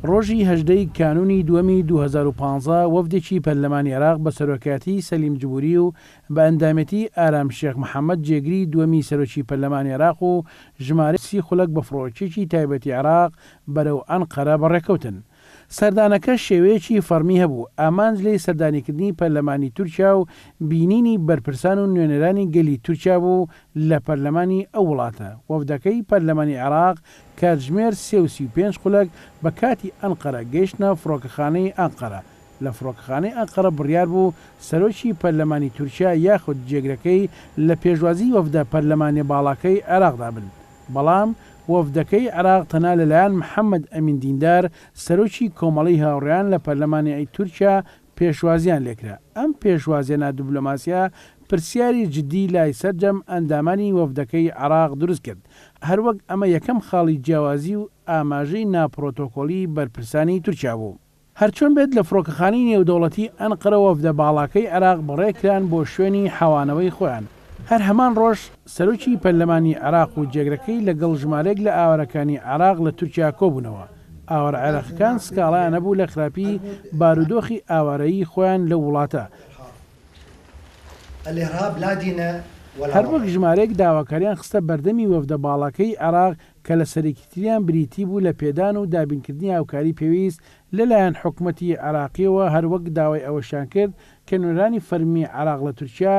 ڕۆژی 18 ی کانوونی دووەمی 2015 وەفدێکی پەرلەمانی عێراق بە سەرۆکایەتیی سەلیم جبوری و بە ئەندامێتی ئارام شێخ محەمەد جێگری دووەمی سەرۆکی پەرلەمانی عێراق و ژمارەی سی خولەک بە فڕۆکێکی تایبەتی عێراق بەرەو ئەنقەرە بەڕێکەوتن. سەردانەکە شێوەیەکی فەڕمی هەبوو، ئامانج لێی سەردانیکردنی پەرلەمانی تورکیا و بینینی بەرپرسان و نوێنەرانی گەلی تورکیا بوو لە پەرلەمانی ئەو وڵاتە. وەفدەکەی پەرلەمانی عێراق کاتژمێر سێ و 35 خولەک بە کاتی ئەنقەرە گەیشتنە فڕۆکەخانەی ئەنقەرە. لە فڕۆکەخانەی ئەنقەرە بڕیار بوو سەرۆکی پەرلەمانی تورکیا یاخود جێگرەکەی لە پێشوازی وەفدە پەرلەمانیە باڵاکەی عێراقدا بن. بەڵام وەفدەکەی عێراق تەنها لەلایەن محەمەد ئەمین دیندار، سەرۆکی کۆمەڵەی هاوڕێیان لە پەرلەمانی تورکیا پێشوازییان لێکرا. ئەم پێشوازییە نادبلۆماسییە پرسیاری جددی لای سەرجەم ئەندامانی وەفدەکەی عێراق دروستکرد، هەروەک ئەمە یەکەم خاڵی جیاوازی و ئاماژەی ناپرۆتۆکۆلی بەرپرسانی تورکیا بوو. هەرچۆن بێت لە فڕۆکەخانەی نێودەوڵەتی ئەنقەرە وەفدە باڵاکەی عێراق بەڕێکران بۆ شوێنی حەوانەوەی خۆیان. هەر هەمان ڕۆژ سەرۆکی پەرلەمانی عێراق و جێگرەکەی لەگەڵ ژمارەیەک لە ئاوارەکانی عێراق لە تورکیا کۆبوونەوە. ئاوارە عێراقیەکان سکاڵایان هەبوو لە خراپی بارودۆخی ئاوارەیی خۆیان لەو وڵاتە. هەروەک ژمارەیەک داواکاریان خستە بەردەمی وەفدە باڵاکەی عێراق کە لە سەرەکیتریان بریتی بوو لە پێدان و دابینکردنی هاوکاری پێویست لەلایەن حکومەتی عێراقیەوە هەروەک داوای ئەوەشیان کرد کە نوێنەرانی فەرمی عێراق لە تورکیا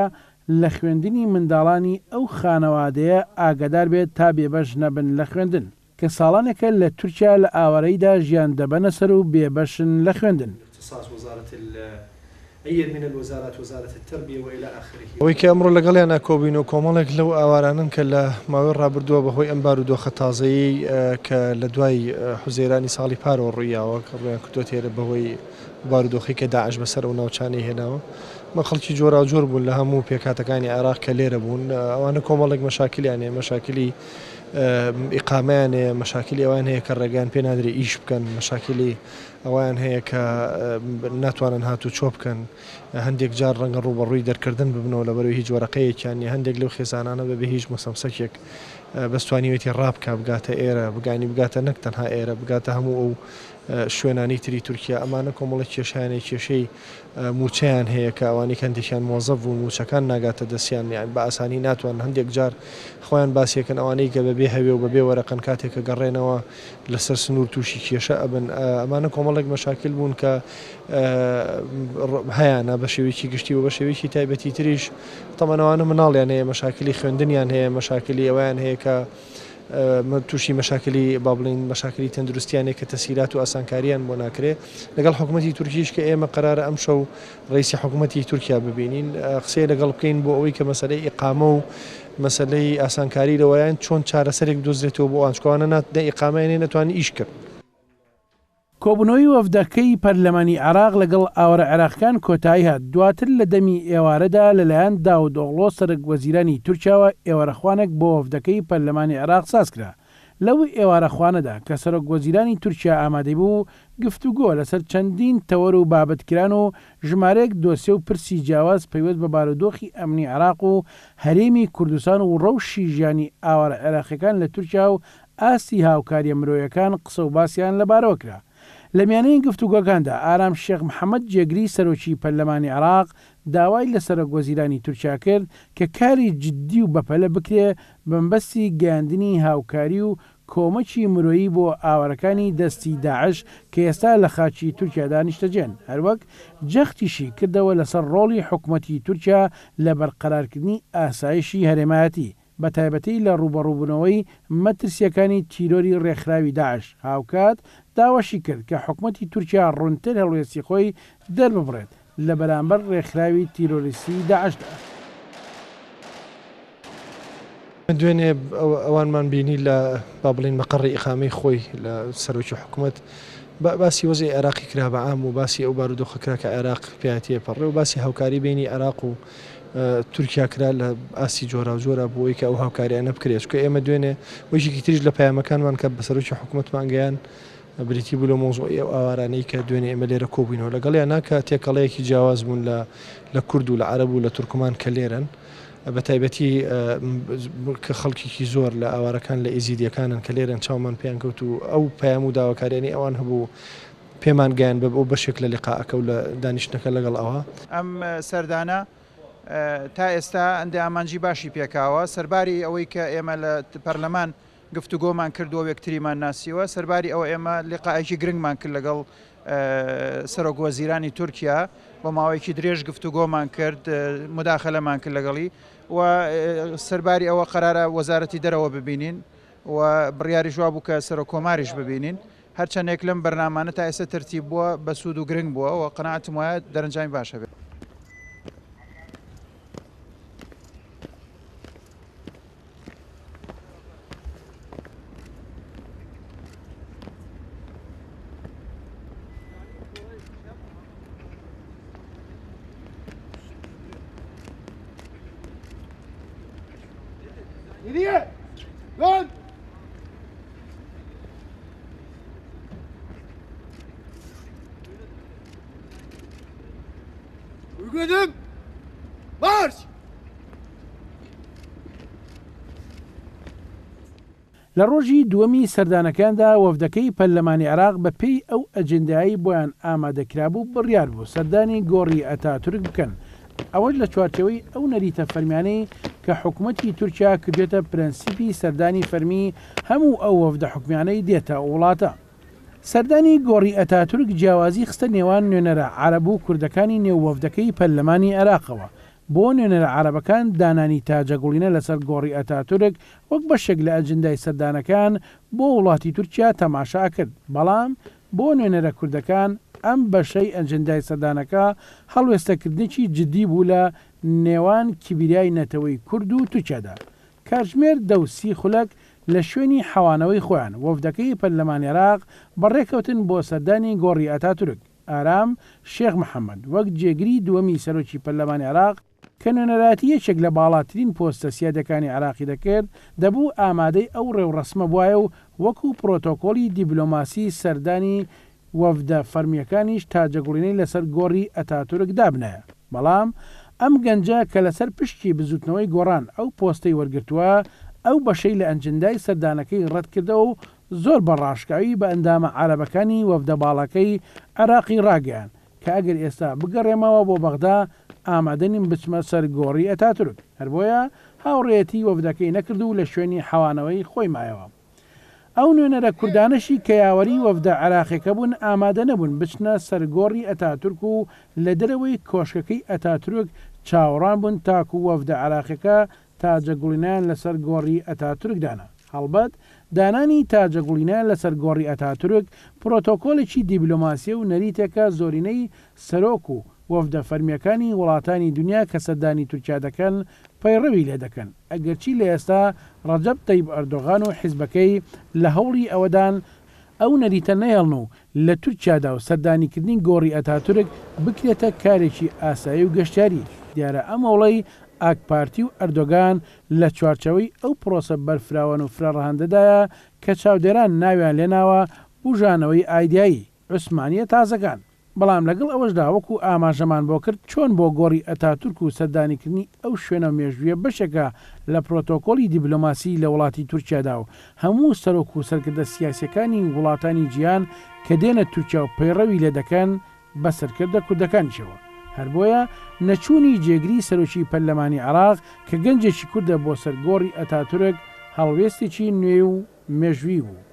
لە خوێندنی منداڵانی ئەو خانەوادەیە ئاگادار بێت تا بێبەش نەبن لە خوێندن کە ساڵانێکە لە تورکیا لە ئاوارەییدا ژیان دەبەنە سەر و بێبەشن لە خوێندن. ئەوەی کە ئەمڕۆ لەگەڵیانا کۆبووینەوە کۆمەڵێک لەو ئاوارانەن کە لە ماوەی ڕابردووە بەهۆی ئەم بارودۆخە تازەیەی کە لە دوای حوزەیرانی ساڵی پارەوە ڕوویاوە کە ڕوویان کردووەتە ئێرە بەهۆی بارودۆخی کە داعش بەسەر ئەو ناوچانەی هێناوە مە خەڵکی جۆراوجۆر بوون لە هەموو پێکهاتەکانی عێراق کە لێرە بوون ئەوانە کۆمەڵێک مەشاکلیان هەیە مەشاکلی ئیقامەیان هەیە مەشاکلی ئەوان هەیە کە ڕێگەیان پێ نادرێ ئیش بکەن مەشاکلی ئەوەیان هەیە کە ناتوانن هاتوچۆ بکەن، هەندێک جار ڕەنگە ڕووبەڕووی دەرکردن ببنەوە لەبەرئەوەی هیچ وەرەقەیەکیان نییە، هەندێک لەو خێزانانە بەبێ هیچ مستەمسەکێک بەس توانیوێتی ڕابکا بگاتە ئێرە، بگانی بگاتە نەک تەنها ئێرە بگاتە هەموو ئەو شوێنانەی تری تورکیا، ئەمانە کۆمەڵێک کێشەیان هەیە، کێشەی مووچەیان هەیە کە ئەوانەی کە هەندێکیان مۆزەف بوون مووچەکان ناگاتە دەستیان یان بە ئاسانی ناتوانن هەندێک جار خۆیان باسیەکەن ئەوانەی کە بەبێ هەوێ و بەبێ وەرەقەن کاتێک کە گەڕێنەوە لەسەر سنوور تووشی کێشە ئەبن، ئەمانە کۆمەڵێک مەشاکیل بوون کە هەیانە بە شێوەیەکی گشتی و بە شێوەیەکی تایبەتی تریش تەمان ئەوانە مناڵیان هەیە مەشاکلی خوێندنیان هەیە مەشاکلی ئەویان هەیە کە تووشی مەشاکلی با بڵین مەشاکلی تەندروستیان هەیە کە تەسهیلات و ئاسانکاریان بۆ ناکرێ لەگەڵ حکوومەتی تورکیش کە ئێمە قەرارە ئەمشەو ڕئیسی حکوومەتی تورکیا ببینین قسەی لەگەڵ بکەین بۆ ئەوەی کە مەسەلەی ئیقامە و مەسەلەی ئاسانکاری لەوەیان چۆن چارەسەرێک بدۆزرێتەوە بۆ ئەوان چونکە ئەوانە نە ئیقامەیان هەیە نەتوانن ئیش بکەن. کۆبوونەوەی وەفدەکەی پەرلەمانی عێراق لەگەڵ ئاوارە عێراقیەکان کۆتایی هات، دواتر لە دەمی ئێوارەدا لەلایەن داودئۆغڵۆ سەرەک وەزیرانی تورکیاوە ئێوارەخوانێک بۆ وەفدەکەی پەرلەمانی عێراق سازکرا. لەو ئێوارەخوانەدا کە سەرۆک وەزیرانی تورکیا ئامادەی بوو، گفتوگۆ لەسەر چەندین تەوەر و بابەت کران و ژمارەیەک دۆسیە و پرسی جیاواز پەیوەست بە بارودۆخی ئەمنی عێراق و هەرێمی کوردستان و ڕەوشی ژیانی ئاوارە عێراقیەکان لە تورکیا و ئاستی هاوکاریە مرۆیەکان قسە و باسیان لەبارەوە کرا. لە میانەی گفتوگۆکاندا ئارام شێخ محەمەد جێگری سەرۆکی پەرلەمانی عێراق داوای لە سەرۆک وەزیرانی تورکیا کرد کە کاری جدی و بەپەلە بکرێ بەمەبەستی گەیاندنی هاوکاری و کۆمەکی مرۆیی بۆ ئاوارەکانی دەستی داعش کە ئێستا لە خاکی تورکیادا نیشتەجێن، هەروەک جەختیشی کردەوە لەسەر ڕۆڵی حکومەتی تورکیا لە بەرقەرارکردنی ئاسایشی هەرێمایەتی، بەتایبەتی لە ڕووبەڕووبوونەوەی مەترسییەکانی تیرۆری ڕێکخراوی داعش، هاوکات داواشی کرد کە حکومەتی تورکیا ڕوونتر هەڵوێستی خۆی دەرببڕێت لە بەرامبەر ڕێکخراوی تیرۆریستی داعشدا. دوێنێ ئەوانمان بینی لە با بڵێین مەقەڕی ئیقامەی خۆی لە سەرۆکی حکومەت باسی وەزعی عێراقی کرا بە عام و باسی ئەو بارودۆخە کرا کە عێراق پیا تێپەڕێ و باسی هاوکاری بینی عێراق و تورکیا کرا لە ئاستی جۆراوجۆرا بۆ ئەوەی کە ئەو هاوکاریانە بکرێت چونکە ئێمە دوێنێ وەیشێکی تریش لە پەیامەکانمان کە بە سەرۆکی حکومەتمان گەیان بریتی بوو لە مەوزوعی ئەو ئاوارانەی کە دوێنێ ئێمە لێرە کۆبووینەوە لەگەڵیانا کە تێکەڵەیەکی جیاواز بوون لە لە کورد و لە عەرەب و لە تورکمان کە لێرەن. بە تایبەتی کە خەڵکێکی زۆر لە ئاوارەکان لە ئێزیدیەکانن کە لێرەن چاومان پێیان کەوت و ئەو پەیام و داواکاریانی ئەوان هەبوو پێمان گەیان بە بۆ بەشێک لە لیقاءەکە و لە دانیشتنەکە لەگەڵ ئەوە. ئەم سەردانە تا ئێستا هەندێ ئامانجی باشی پێکاوە، سەرباری ئەوەی کە ئێمە لە پەرلەمان گفتوگۆمان کردووە و یەکتریمان ناسیوە، سەرباری ئەوە ئێمە لیقائێکی گرنگمان کرد لەگەڵ سەرۆک وەزیرانی تورکیا، بۆ ماوەیەکی درێژ گفتوگۆمان کرد، موداخەلەمان کرد لەگەڵی و سەرباری ئەوە قەرارە وەزارەتی دەرەوە ببینین و بڕیاریش وابوو کە سەرۆک کۆماریش ببینین. هەرچەندێک لەم بەرنامانە تا ئێستا تەرتیب بووە بەسوود و گرنگ بووە و قەناعەتم وایە دەرەنجامی باش هەبێت. لە ڕۆژی دووەمی سەردانەکەیاندا وەفدەکەی پەرلەمانی عێراق بە پێی ئەو ئەجێندایەی بۆیان ئامادەکرابوو بڕیار بوو سەردانی گۆڕی ئەتاتورک بکەن ئەوەش لە چوارچێوەی ئەو نەریتە فەرمیانەی کە حکومەتی تورکیا کردوێتە پرەنسیپی سەردانی فەرمی هەموو ئەو وەفدە حکومیانەی دێتە ئەو وڵاتە. سەردانی گۆڕی ئەتاتورک جیاوازی خستە نێوان نوێنەرە عەرەب و کوردەکانی نێو وەفدەکەی پەرلەمانی عێراقەوە. بۆ نوێنەرە عەرەبەکان دانانی تاجەگوڵینە لەسەر گۆڕی ئەتاتورک وەک بەشێک لە ئەجندای سەردانەکەیان بۆ وڵاتی تورکیا تەماشا ئەکرد، بەڵام بۆ نوێنەرە کوردەکان ئەم بەشەی ئەجندای سەردانەکە هەڵوێستەکردنێکی جدی بوو لە نێوان کیبریای نەتەوەی کورد و تورکیادا. کاتژمێر دە و سی خولەک لە شوێنی حەوانەوەی خۆیان، وەفدەکەی پەرلەمانی عێراق بەڕێکەوتن بۆ سەردانی گۆڕی ئەتاتورک. ئارام شێخ محەمەد، وەک جێگری دووەمی سەرۆکی پەرلەمانی عێراق کە نوێنەرایەتی یەکێک لە باڵاترین پۆستە سیادیەکانی عێراقی دەکرد، دەبوو ئامادەی ئەو ڕێوڕەسمە بوایە و وەکو پرۆتۆکۆلی دیبلۆماسی سەردانی وەفدە فەرمییەکانیش تاجەگوڵینەی لەسەر گۆڕی ئەتاتورک دابنایە. بەڵام ئەم گەنجە کە لەسەر پشکی بزوتنەوەی گۆڕان ئەو پۆستەی وەرگرتووە، ئەو بەشەی لە ئەنجندای سەردانەکەی ڕەتکردەوە و زۆر بە ڕاشکاوی بە ئەندامە عەرەبەکانی وەفدە باڵاکەی عێراقی ڕاگەیاند کە ئەگەر ئێستا بگەڕێمەوە بۆ بەغدا ئامادە نیم بچمە سەر گۆڕی ئەتاتورک، هەر بۆیە هاوڕێیەتی وەفدەکەی نەکرد و لە شوێنی حەوانەوەی خۆی مایەوە. ئەو نوێنەرە کوردانەشی کە یاوەری وەفدە عێراقیەکە بوون ئامادە نەبوون بچنە سەر گۆڕی ئەتاتورک و لە دەرەوەی کۆشکەکەی ئەتاتورک چاوەڕوان بوون تاکو وەفدە عێراقیەکە تاجەگوڵینەیان لەسەر گۆڕی ئەتاتورک دانا. هەڵبەت دانانی تاجەگوڵینە لەسەر گۆڕی ئەتاتورک پرۆتۆکۆلێکی دیبلۆماسیە و نەریتێکە زۆرینەی سەرۆک و وەفدە فەرمییەکانی وڵاتانی دونیا کە سەردانی تورکیا دەکەن پەیڕەوی لێدەکەن، ئەگەرچی لە ئێستا ڕەجەب تەیب ئەردۆغان و حیزبەکەی لە هەوڵی ئەوەدان ئەو نەریتە نەهێڵن و لە تورکیادا و سەردانیکردنی گۆڕی ئەتاتورک بکرێتە کارێکی ئاسایی و گەشتیاری، دیارە ئەم هەوڵەی ئاکپارتی و ئەردۆگان لە چوارچێوەی ئەو پرۆسە بەرفراوان و فرەڕەهەندەدایە کە چاودێران ناویان لێناوە بوژانەوەی ئایدیایی عوسمانییە تازەکان. بەڵام لەگەڵ ئەوەشدا وەکو ئاماژەمان بۆ کرد چۆن بۆ گۆڕی ئەتاتورک و سەردانیکردنی ئەو شوێنە مێژوویە بەشێکە لە پرۆتۆکۆلی دیبلۆماسی لە وڵاتی تورکیادا و هەموو سەرۆک و سەرکردە سیاسیەکانی وڵاتانی جیهان کە دێنە تورکیا و پەیڕەوی لێ دەکەن بە سەرکردە کوردەکانیشەوە هەر بۆیە نەچوونی جێگری سەرۆکی پەرلەمانی عێراق کە گەنجێکی کوردە بۆ سەر گۆڕی ئەتاتورک هەڵوێستێکی نوێ و مێژوویی بوو.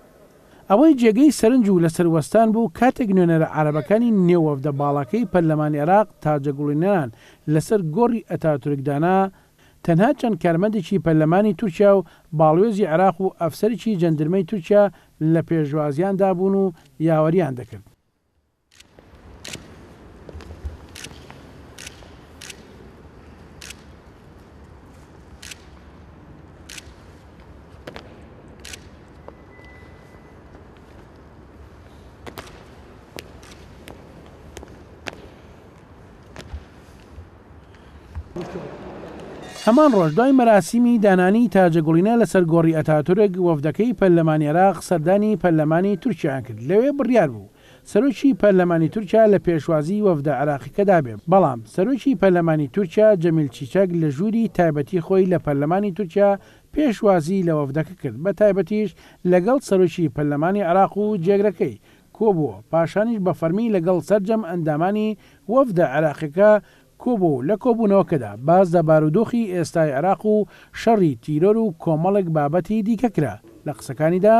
ئەوەی جێگەی سەرنج و لەسەر وەستان بوو کاتێک نوێنەرە عەرەبەکانی نێو وەفدە باڵاکەی پەرلەمانی عێراق تاجەگوڵینەیان لەسەر گۆڕی ئەتاتورک دانا، تەنها چەند کارمەندێکی پەرلەمانی تورکیا و باڵوێزی عێراق و ئەفسەرێکی جەندرمەی تورکیا لە پێشوازیاندا بوون و یاوەریان دەکرد. هەمان ڕۆژ دوای مەراسیمی دانانی تاجەگوڵینە لەسەر گۆڕی ئەتاتورک، وەفدەکەی پەرلەمانی عێراق سەردانی پەرلەمانی تورکیایان کرد، لەوێ بڕیار بوو. سەرۆکی پەرلەمانی تورکیا لە پێشوازی وەفدە عێراقیکەدا بێ، بەڵام سەرۆکی پەرلەمانی تورکیا جەمیل چیچەک لە ژووری تایبەتی خۆی لە پەرلەمانی تورکیا پێشوازی لە وەفدەکە کرد، بە تایبەتیش لەگەڵ سەرۆکی پەرلەمانی عێراق و جێگرەکەی کۆبووە، پاشانیش بە فەرمی لەگەڵ سەرجەم ئەندامانی وەفدە عێراقیەکە کۆبووە و لە کۆبوونەوەکەدا باس لە بارودۆخی ئێستای عێراق و شەڕی تیرۆر و کۆمەڵێک بابەتی دیکە کرا. لە قسەکانیدا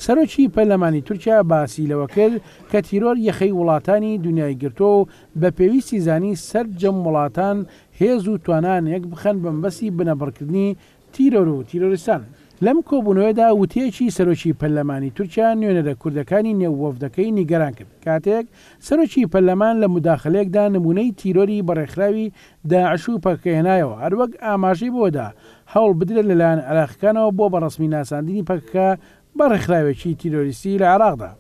سەرۆکی پەرلەمانی تورکیا باسی لەوە کرد کە تیرۆر یەخەی وڵاتانی دونیای گرتووە و بە پێویستی زانی سەرجەم وڵاتان هێز و توانایان یەکبخەن بەمەبەستی بنەبڕکردنی تیرۆر و تیرۆریستان. لەم کۆبوونەوەیەدا وتەیەکی سەرۆکی پەرلەمانی تورکیا نوێنەرە کوردەکانی نێو وەفدەکەی نیگەران کرد کاتێک سەرۆکی پەرلەمان لە موداخەلەیەکدا نموونەی تیرۆری بەڕێکخراوی داعش و پەکەکە هێنایەوە هەروەک ئاماژەی بەوەدا هەوڵ بدرێت لەلایەن عێراقیەکانەوە بۆ بەڕەسمی ناساندنی پەکەکە بە ڕێکخراوێکی تیرۆریستی لە عێراقدا.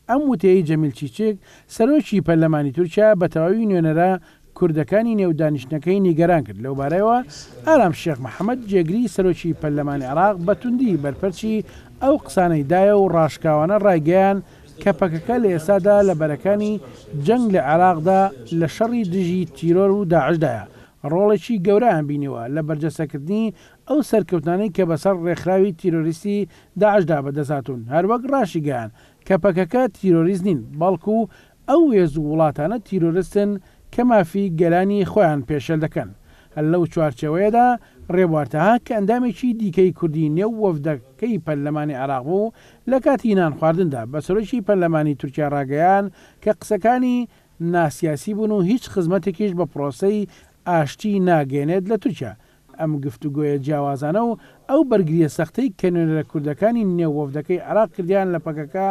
ئەم وتەیەی جەمیل چیچک، سەرۆکی پەرلەمانی تورکیا بە تەواوی نوێنەرە کوردەکانی نێو دانیشتنەکەی نیگەران کرد. لەوبارەیەوە ئارام شێخ محەمەد، جێگری سەرۆکی پەرلەمانی عێراق بە توندی بەرپەرچی ئەو قسانەی دایە و ڕاشکاوانە ڕایگەیاند کە پەکەکە لە ئێستادا لە بەرەکانی جەنگ لە عێراقدا لە شەڕی دژی تیرۆر و داعشدایە ڕۆڵێکی گەورەیان بینیوە لە بەرجەستەکردنی ئەو سەرکەوتنانەی کە بەسەر ڕێکخراوی تیرۆریستی داعشدا بەدەست هاتوون، هەروەک ڕاشیگەیاند کە پەکەکە تیرۆریست نین، بەڵکو ئەو هێز و وڵاتانە تیرۆرستن کە مافی گەلانی خۆیان پێشێل دەکەن. هەر لەو چوارچێوەیەدا ڕێبوار تەها کە ئەندامێکی دیکەی کوردی نێو وەفدەکەی پەرلەمانی عێراق بوو، لە کاتی نانخواردندا بە سەرۆکی پەرلەمانی تورکیا ڕاگەیاند کە قسەکانی ناسیاسی بوون و هیچ خزمەتێکیش بە پرۆسەی ئاشتی ناگەیەنێت لە تورکیا. ئەم گفتوگۆیە جیاوازانە و ئەو بەرگرییە سەختەی کە نوێنەرە کوردەکانی نێو وەفدەکەی عێراق کردیان لە پەکەکە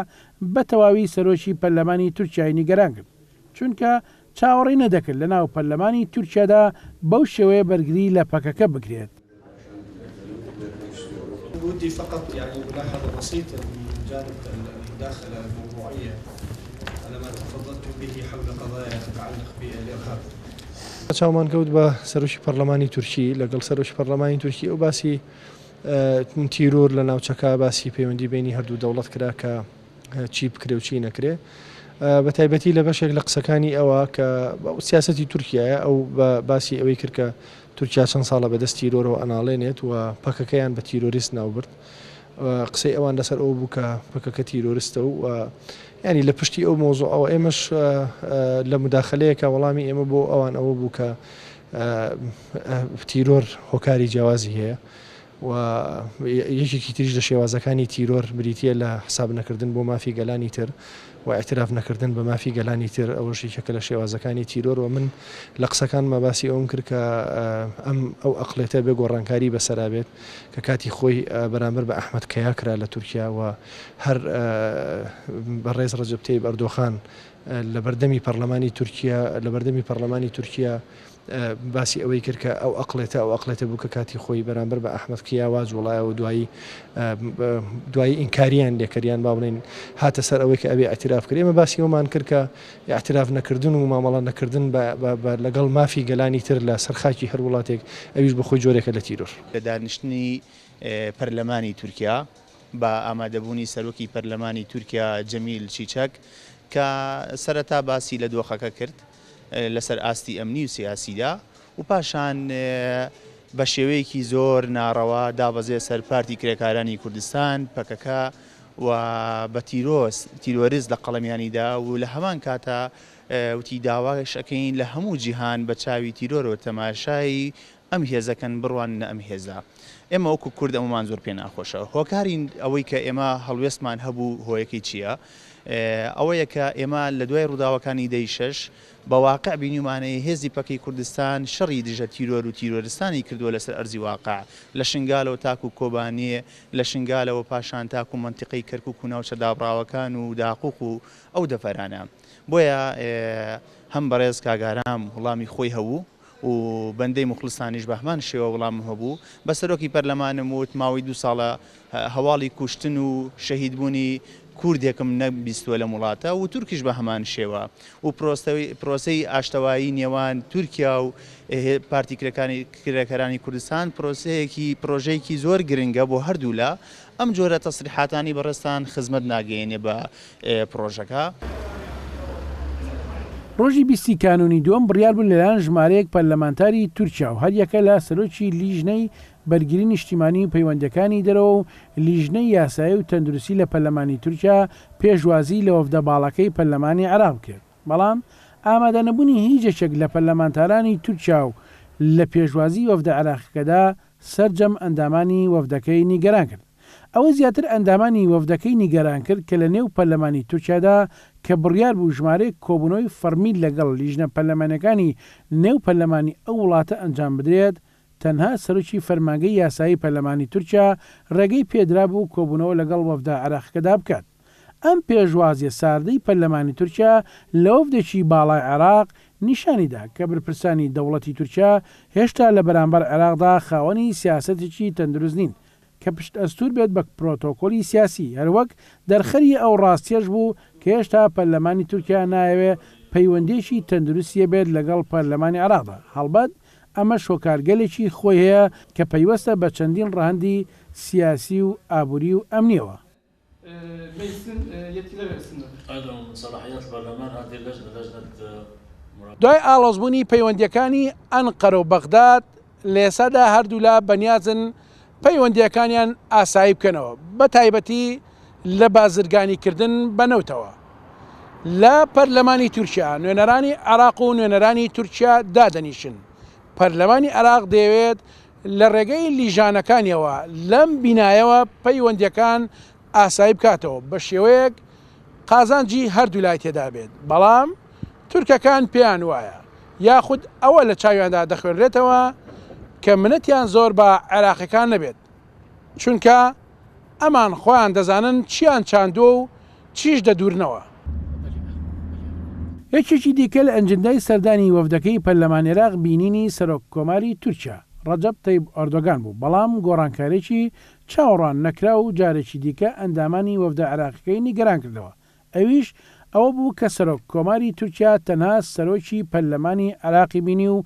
بە تەواوی سەرۆکی پەرلەمانی تورکیای نیگەران کرد چونکە چاوەڕێی نەدەکرد لە ناو پەرلەمانی تورکیادا بەو شێوەیە بەرگری لە پەکەکە بکرێت. بودي فقط يعني ملاحظة بسيطة من جانب المداخلة الموضوعية على ما تفضلتم به حول قضايا تتعلق بالإرهاب. چاومان کەوت بە سەرۆکی پەرلەمانی تورکی، لەگەڵ سەرۆکی پەرلەمانی تورکی ئەو باسی تیرۆر لە ناوچەکە، باسی پەیوەندی بینی هەردوو دەوڵەت کرا کە چی بکرێ و چی نەکرێ. بە تایبەتی لە بەشێک لە قسەکانی ئەوە کە سیاسەتی تورکیایە، ئەو باسی ئەوەی کرد کە تورکیا چەند ساڵە بەدەست تیرۆرەوە ئەناڵێنێت و پەکەکەیان بە تیرۆریست ناوبرد. قسەی ئەوان لەسەر ئەوە بوو کە پەکەکە تیرۆرستە و یانی لە پشتی ئەو مەوزوعەوە ئێمەش لە مداخلەیەکە وەڵامی ئێمە بۆ ئەوان ئەوە بوو کە تیرۆر هۆکاری جیاوازی هەیە و یەکێکی تریش لە شێوازەکانی تیرۆر بریتییە لە حساب نەکردن بۆ مافی گەلانی تر و ئیعتراف نەکردن بە مافی گەلانی تر، ئەوەش یەکێکە لە شێوازەکانی تیرۆر و من لە قسەکانما باسی ئەوەم کرد کە ئەم ئەو ئەقڵێتە بێ گۆڕانکاری بەسەرا بێت کە کاتی خۆی بەرامبەر بە ئەحمەد کەیا کرا لە تورکیا و هەر بەڕێز ڕەجەب تەیب ئەردۆخان لە بەردەمی پەڕلەمانی تورکیا لە بەردەمی پەڕلەمانی تورکیا باسی ئەوەی کرد کە ئەو ئەقڵێتە ئەو ئەقڵێتە بوو کە کاتی خۆی بەرامبەر بە ئەحمەد قیا وا جوڵایەوە دوایی دوایی ئینکاریان لێکرد یان با بڵێین هاتە سەر ئەوەی کە ئەبێ ئیعتراف کرد ئێمە باسی ئەومان کرد کە ئیعتراف نەکردن و مامەڵە نەکردن لەگەڵ مافی گەلانی تر لە سەر خاکی هەر وڵاتێک ئەویش بە خۆی جۆرێکە لە تیرۆر. لە دانیشتنی پەرلەمانی تورکیا بە ئامادەبوونی سەرۆکی پەرلەمانی تورکیا جەمیل چیچەک کە سەرەتا باسی لە دۆخەکە کرد لەسەر ئاستی ئەمنی و سیاسیدا و پاشان بە شێوەیەکی زۆر ناڕەوا دابەزێ سەر پارتی کرێکارانی کوردستان، پەکەکە، و بە تیرۆرست لە قەڵەمیانی دا و لە هەمان کاتا وتی داواش ئەکەین لە هەموو جیهان بە چاوی تیرۆرەوە تەماشای ئەم هێزە کەن بڕواننە ئەم هێزە. ئێمە وەکو کورد ئەمەمان زۆر پێ ناخۆشە. هۆکاری ئەوەی کە ئێمە هەڵوێستمان هەبوو هۆیەکەی چییە؟ ئەوەیە کە ئێمە لە دوای ڕووداوەکانی دەی شەش بە واقع بینیومانە هێزی پەکەی کوردستان شەڕی دژە تیرۆر و تیرۆرستانی کردووە لەسەر ئەرزی واقع لە شنگالەوە تاکو کۆبانێ لە شنگالەوە پاشان تاکو مەنتیقەی کەرکوک و ناوچە دابڕاوەکان و داقوق و ئەو دەڤەرانە. بۆیە هەم بەڕێز کاک ئارام وڵامی خۆی هەبوو و بەندەی موخلسانیش بەهەمان شێوە وڵامم هەبوو. بە سەرۆکی پەرلەمانم وت ماوەی دوو ساڵە هەواڵی کوشتن و شەهیدبوونی کوردێکم نەبیستووە لەم وڵاتە و تورکیش بە هەمان شێوە و پرۆسەی ئاشتەوایی نێوان تورکیا و پارتی کرێکارانی کوردستان پرۆسەیەکی پرۆژەیەکی زۆر گرنگە بۆ هەردوولا ئەم جۆرە تەسریحاتانی بەڕێزتان خزمەت ناگەیەنێ بە پرۆژەکە. ڕۆژی 20 ی کانوونی دووەم بڕیار بوو لەلایەن ژمارەیەک پەرلەمانتاری تورکیا و هەریەکە لە سەرۆکی لیژنەی بەرگری نیشتیمانی و پەیوەندییەکانی دەرەوە و لیژنەی یاسایی و تەندروستی لە پەرلەمانی تورکیا پێشوازی لە وەفدە باڵاکەی پەرلەمانی عێراق بکرێت بەڵام ئامادەنەبوونی هیچ یەکێک لە پەرلەمانتارانی تورکیا و لە پێشوازی وەفدە عێراقیەکەدا سەرجەم ئەندامانی وەفدەکەی نیگەران کرد. ئەوەی زیاتر ئەندامانی وەفدەکەی نیگەران کرد کە لە نێو پەرلەمانی تورکیادا کە بڕیار بوو ژمارەیەک کۆبوونەوەی فەڕمی لەگەڵ لیژنە پەرلەمانیەکانی نێو پەرلەمانی ئەو وڵاتە ئەنجام بدرێت تەنها سەرۆکی فەرمانگەی یاسایی پەرلەمانی تورکیا ڕێگەی پێدرابوو کۆبوونەوە لەگەڵ وەفدە عێراقیەکەدا بکات. ئەم پێشوازیە ساردەی پەرلەمانی تورکیا لە وەفدێکی باڵای عێراق نیشانی دا کە برپرسانی دەوڵەتی تورکیا هێشتا لە بەرامبەر عێراقدا خاوەنی سیاسەتێکی تەندروست نین کە پشتئەستوور بێت بە پرۆتۆکۆلی سیاسی، هەروەک دەرخەری ئەو ڕاستیەش بوو کە هێشتا پەرلەمانی تورکیا نایەوێ پەیوەندیەکی تەندروستی هەبێت لەگەڵ پەرلەمانی عێراقدا، هەڵبەت ئەمەش هۆکارگەلێکی خۆی هەیە کە پەیوەستە بە چەندین ڕەهەندی سیاسی و ئابووری و ئەمنیەوە. دوای ئاڵۆزبوونی پەیوەندییەکانی ئەنقەرە و بەغداد، لە ئێستادا هەردوولا بەنیازن پەیوەندییەکانیان ئاسایی بکەنەوە، بەتایبەتی لە بازرگانیکردن بە نەوتەوە. لە پەرلەمانی تورکیا نوێنەرانی عێراق و نوێنەرانی تورکیا دادەنیشن. پەرلەمانی عێراق دەیەوێت لە ڕێگەی لیژانەکانیەوە لەم بینایەوە پەیوەندیەکان ئاسایی بکاتەوە بە شێوەیەک قازانجی هەردوولای تێدا بێت، بەڵام تورکەکان پێیان وایە یاخود ئەوە لە چاویاندا دەخوێنرێتەوە کە منەتیان زۆر بە عێراقیەکان نەبێت چونکە ئەمان خۆیان دەزانن چیان چاندووە و چیش دەدورنەوە. یەکێکی دیکە لە ئەنجندای سەردانی وەفدەکەی پەرلەمانی عێراق بینینی سەرۆک کۆماری تورکیا، ڕەجەب تەیب ئەردۆگان بوو، بەڵام گۆڕانکاریی چاوەڕوان نەکراو و جارێکی دیکە ئەندامانی وەفدە عێراقیەکەی نیگەران کردەوە، ئەویش ئەوە بوو کە سەرۆک کۆماری تورکیا تەنها سەرۆکی پەرلەمانی عێراقی بینی و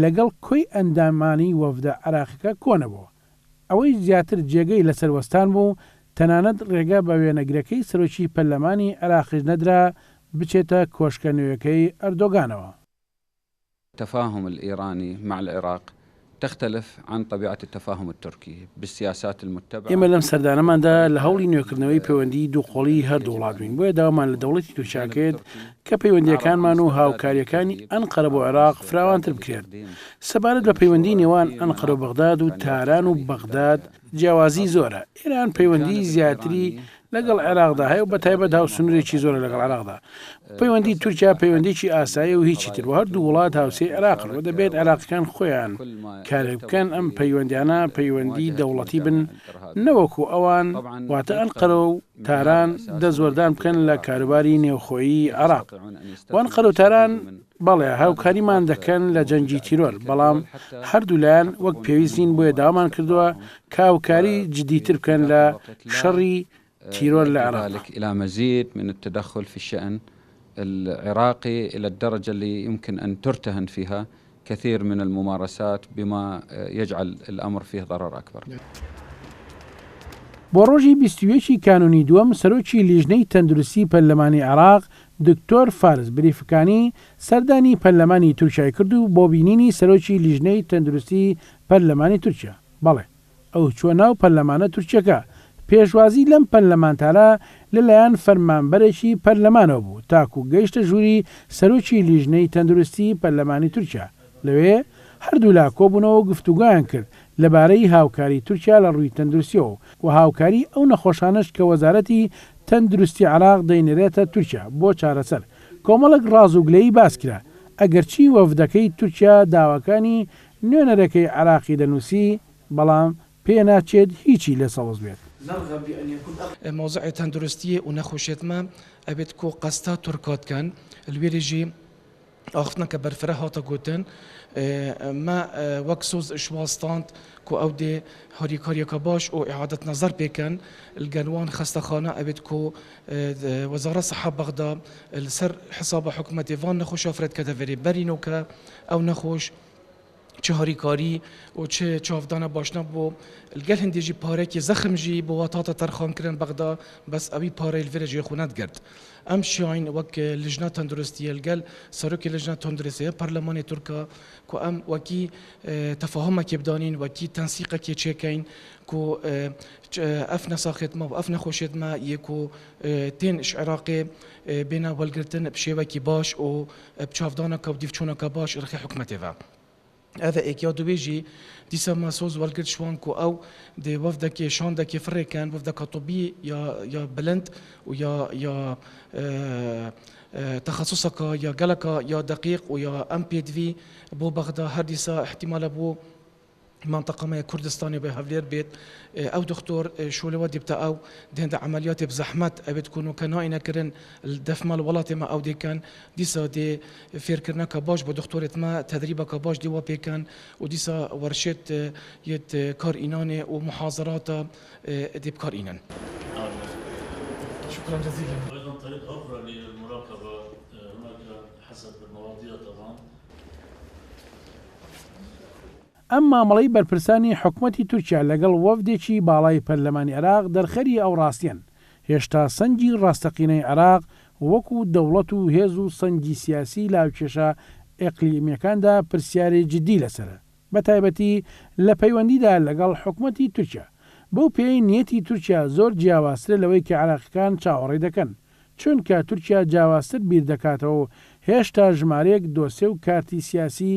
لەگەڵ کۆی ئەندامانی وەفدە عێراقیەکە کۆنەبۆوە. ئەوەی زیاتر جێگەی لەسەر وەستان بوو، تەنانەت ڕێگە بە وێنەگرەکەی سەرۆکی پەرلەمانی عێراقیش نەدرا بچێتە کۆشکە نوێیەکەی ئەردۆگانەوە. التفاهم الإيراني مع العراق تختلف عن طبيعة التفاهم التركي بالسياسات المتبعة. ئێمە لەم سەردانەماندا لە هەوڵی نوێکردنەوەی پەیوەندیی دووقۆڵیی هەردوو وڵات بووین، بۆیە داوامان لە دەوڵەتی تورکیا کرد کە پەیوەندییەکانمان و هاوکارییەکانی ئەنقەرە بۆ عێراق فراوانتر بکرێت. سەبارەت بە پەیوەندیی نێوان ئەنقەرە و بەغداد و تاران و بەغداد جیاوازیی زۆرە، ئێران پەیوەندیی زیاتری لەگەڵ عێراقدا هەیە و بەتایبەت هاوسنوورێکی زۆرە لەگەڵ عێراقدا. پەیوەندیی تورکیا پەیوەندییەکی ئاساییە و هیچی تر و هەردوو وڵات هاوسێی عێراقن و دەبێت عێراقییەکان خۆیان کارێک بکەن ئەم پەیوەندییانە پەیوەندیی دەوڵەتی بن نەوەکو ئەوان واتە ئەنقەرە و تاران دەستوەردان بکەن لە کاروباری نێوخۆیی عێراق و ئەنقەرە و تاران بەڵێ هاوکاریمان دەکەن لە جەنگی تیرۆر، بەڵام هەردوولایان وەک پێویست نین بۆیە داوامان کردووە کە هاوکاری جدیتر بکەن لە شەڕی تیرۆر لە عێراقدا. كثير من الممارسات بما يجعل الامر فيه ضرر اكبر. بۆ ڕۆژی 21 ی کانوونی دووەم سەرۆکی لیژنەی تەندروستی پەرلەمانی عێراق دکتۆر فارس بریفکانی سەردانی پەرلەمانی تورکیای کرد و بۆ بینینی سەرۆکی لیژنەی تەندروستی پەرلەمانی تورکیا بەڵێ ئەو چووە ناو پەرلەمانە تورکیەکە، پێشوازی لەم پەرلەمانتارە لە لایەن فەرمانبەرێکی پەرلەمانەوە بوو تاکو گەیشتە ژووری سەرۆکی لیژنەی تەندروستی پەرلەمانی تورکیا، لەوێ هەردوولا کۆبوونەوە و گفتوگۆیان کرد لەبارەی هاوکاری تورکیا لە ڕووی تەندروستیەوە و هاوکاری ئەو نەخۆشانەش کە وەزارەتی تەندروستی عێراق دەینێرێتە تورکیا بۆ چارەسەر، کۆمەڵێک ڕاز و گلەیی باسکرا، ئەگەرچی وەفدەکەی تورکیا داواکانی نوێنەرەکەی عێراقی دەنووسی، بەڵام پێناچێت هیچی لێ سەوز بێت. مەوزوعێ تەندروستیێ و نەخوشێت مە ئەبێت کو قەستا تورکا دکەن لوێرێ ژی ئاخفتنەکە بەرفرە هاتە گوتن مە وەک سۆز ئشواستاند کو ئەو دێ هاریکاریەکە باش و ئیعادەت نەزەر پێکەن لگەل وان خەستەخانە ئەبێت کو وەزارە سحە بەغدا لەسەر حسابە حکومەتێ ڤان نەخوشا فرەت کەتە ڤێرێ بەرینۆکە ئەو نەخوش. چ هاریکاری و چ چاڤدانە باش نەبوو لگەل هندێ ژی پارەکی زەخم ژی بۆ وات هاتە تەرخان کرن بەغدا بەس ئەوی پارەی لڤرە جێ خو نەدگرت ئەم شیاین وەک لجنە تەندروستیە لگەل سەرۆکی لجنە تەندروستیە پەرلەمانی تورکا کو ئەم وەکی تەفاهمەکێ بدانین وەکی تەنسیقەکێ چێکەین کو ئەف نەساخێت مە و ئەف نەخۆشێت مە یە کو تێن ش عێراقێ بێنە وەلگرتن بشێوەکی باش و بچاڤدانەکە و دیڤچوونەکە باش رخێ حکومەتێ ڤە. ئەڤە ئێک یا دوێ ژی دیسا مە سۆز وەلگرت شوان کو ئەو دێ وەفدەکێ شاندەکێ فرێ کەن وەفدەکا طبی یا یا بلند و یا یا تەخەسوسەکا یا گەلەکا یا دەقیق و یا ئەم پێدڤی بۆ بەغدا هەر دیسا ئیحتیمالە بۆ مەنتەقە مە کوردستانێ بە هەولێر بێت ئەو دختۆر شۆلەوە دیبتە ئەو دێندە عەمەلیاتێ بزەحمەت ئەوێت کون و کە ناینە کرن دەفمە لە وڵاتێ مە ئەو دێکەن دیسا دێ فێرکردنەکە باش بۆ دختۆرێت مە تەدریبەکە باش دێ وا پێکەن و دیسا وەرشێت یێت کار ئینانێ و محازەراتە دێ بکار ئینن. شكرا جزيلا. أيضا طريقة أخرى للمراقبة هناك حسب المواضيع طبعا. ئەم مامەڵەی بەرپرسانی حکومەتی تورکیا لەگەڵ وەفدێکی باڵای پەرلەمانی عێراق دەرخەری ئەو ڕاستیەن هێشتا سەنگی ڕاستەقینەی عێراق وەکو دەوڵەت و هێز و سەنگی سیاسی لە هاوکێشە ئیقلیمیەکاندا پرسیاری جدی لەسەرە بەتایبەتی لە پەیوەندیدا لەگەڵ حکومەتی تورکیا بەو پێیەی نیەتی تورکیا زۆر جیاوازترە لەوەی کە عێراقیەکان چاوەڕێی دەکەن چونکە تورکیا جیاوازتر بیر دەکاتەوە و هێشتا ژمارەیەک دۆسێ و کارتی سیاسی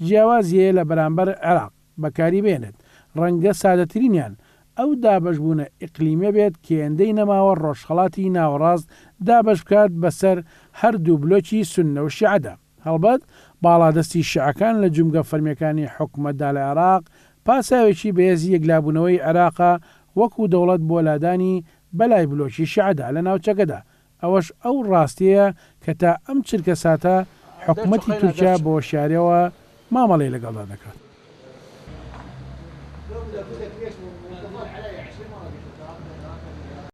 جیاوازی هەیە لە بەرامبەر عێراق بەکاری بهێنێت، ڕەنگە سادەترینیان ئەو دابەشبوونە ئیقلیمیە بێت کە هێندەی نەماوە ڕۆژهەڵاتی ناوەڕاست دابەش بکات بەسەر هەردوو بلۆکی سوننە و شیعەدا. هەڵبەت باڵادەستی شیعەکان لە جومگە فەرمیەکانی حکومەتدا لە عێراق پاساوێکی بەهێزی یەکلابوونەوەی عێراقە وەکو دەوڵەت بۆ لادانی بەلای بلۆکی شیعەدا لە ناوچەکەدا، ئەوەش ئەو ڕاستیەیە کە تا ئەم چرکە ساتە حکومەتی تورکیا بە هۆشیاریەوە مامەڵەی لەگەڵدا دەکات.